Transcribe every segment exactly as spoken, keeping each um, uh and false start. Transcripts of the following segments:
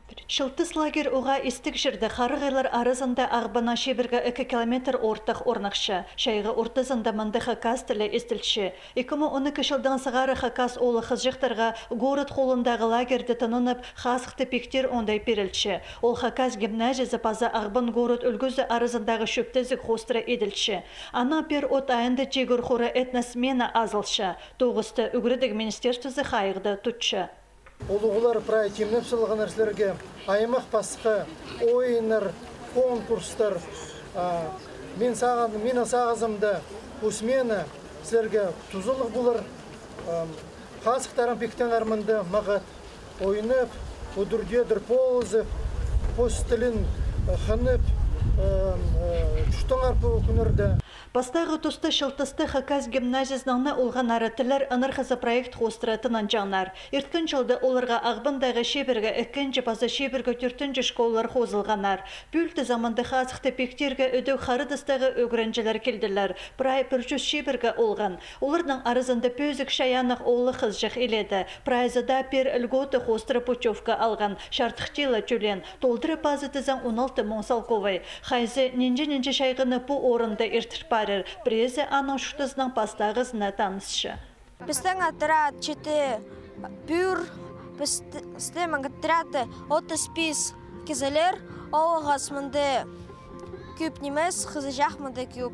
Чылтыс лагерь уғаа истіг чирде, харығайлар аразында, Ағбаннаң чибіргі ікі километр ортых орныхча. Чайғы ортызында мында хакас тілі истілче. Ікі муң он ікі чылдаң сығара хакас оолах-хызыҷахтарға город холындағы лагерьде тынанып, хазыхты пиктир оңдай пирілче. Ол хакас гимназиязы паза Ағбан город ӱлгӱзі аразындағы чӧптезіг хоостыра иділче. Анаң пеер от айында «Тигір хуры» этносмена азылча. Тоғысты ӱгредіг министерствозы хайығда тутча. Улуғлар прай тимнеп салғаннар сірерге, аймах пасха ойыннар, конкурстар. А, мин сағын-, минің сағызымда пу смена сірерге тузалығ полар. Ам, хазыхтарың пиктеңер мында мағат ойнап, удур-тӧдір полызып, пос тілін, э, хынып, ам, э, чуртаңар пу кӱннерде. Пастағы туста Чылтыста хакас гимназиязының на олғаннары «Тіллер ынархазы» проект хоостыра тынанҷаңнар. Ирткен чылда оларға Ағбандағы чибіргі ікінҷі паза чибіргі тӧртінҷі школалар хозылғаннар. Пӱӱл тізең мында хазыхты пиктирге ідӧк Хара Тастағы ӱгренҷілер килділер. Прай пір чӱс чибіргі олған. Оларның аразында пӧзік чайааннығ оолах-хызыҷах иледе. Прайзы даа пеер льгота хоостыра путёвка алған, чардыхти ла тӧлеен. Толдыра пазы тізең, он алты муң салковай. Хайзы нинҷе-нинҷе чайғыны пу орында иртір парир, піреезі аның чуртазынаң пастағызына танысча. Пістің отряд читі пӱӱр, піс-, пістің отрядта отыс пис кізілер, оолғас мында кӧп нимес, хызыҷах мында кӧп.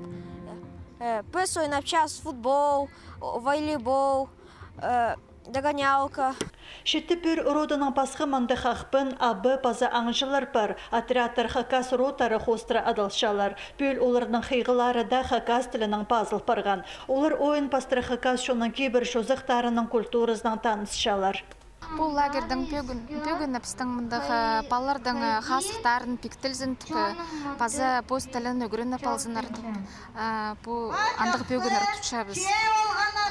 Э, піс ойнапчас футбол, волейбол, э, догонялка. Читі пӱӱр роданаң пасха мында хахпан, абы паза аңҷылар пар. Отрядтар хакас ротары хоостыра адалчалар. Пӱӱл оларның хыйғылары даа хакас тілінең пазыл парған. Олар ойын пастыра хакас чонның кибір чозахтарының культуразынаң танысчалар. Пу лагерьдің пӧгін-, пӧгіні пістің мындағ, э, палаларның, э, хазыхтарын пиктелзін тіп, э, паза пос тілін ӱгреніп алзыннар тіп. А, пу андағ пӧгіннер тутчабыс.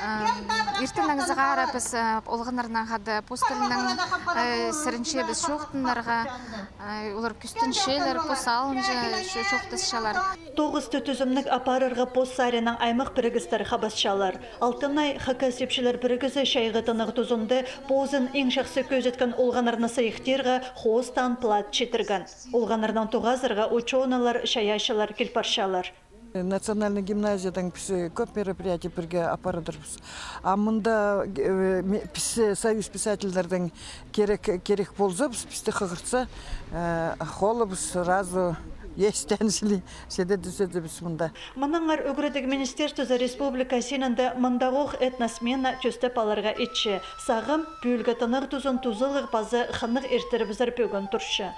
Ам, иртеннең сығара піс, а, олғаннарнаң хада пос тілінең, э, сіренчебіс чоохтанарға, а, олар кӱстенчелер, пос алынҷа чо-, чоохтасчалар. Тоғысты тӱзімніг апарарға пос саринаң аймах пірігістер хабасчалар. «Алтынай» хакас ипчілер пірігізі чайғы тынағ тузында позын иң чахсы кӧзіткен олғаннарны сыйыхтирға хоостаан плат читірген. Олғаннарнаң тоғазарға учёныйлар, чайаачылар кил парчалар. Национальный гимназиядаң піс кӧп мероприятие пірге апарадырбыс. А мында, э, ме-, піс, э, Союз писательдердең кирек, кирек полза, піс, пісті хығыртса, э, холыбыс сразу естензілі, седе тӱзедібіс мында. Мынаңар ӱгредіг министерствозы республика синінде мындағох этносмена тӧстеп аларға итче. Сағам, пӱӱлгі тынағ тузын тузалығ паза хынығ иртірібізер пӧгін турча.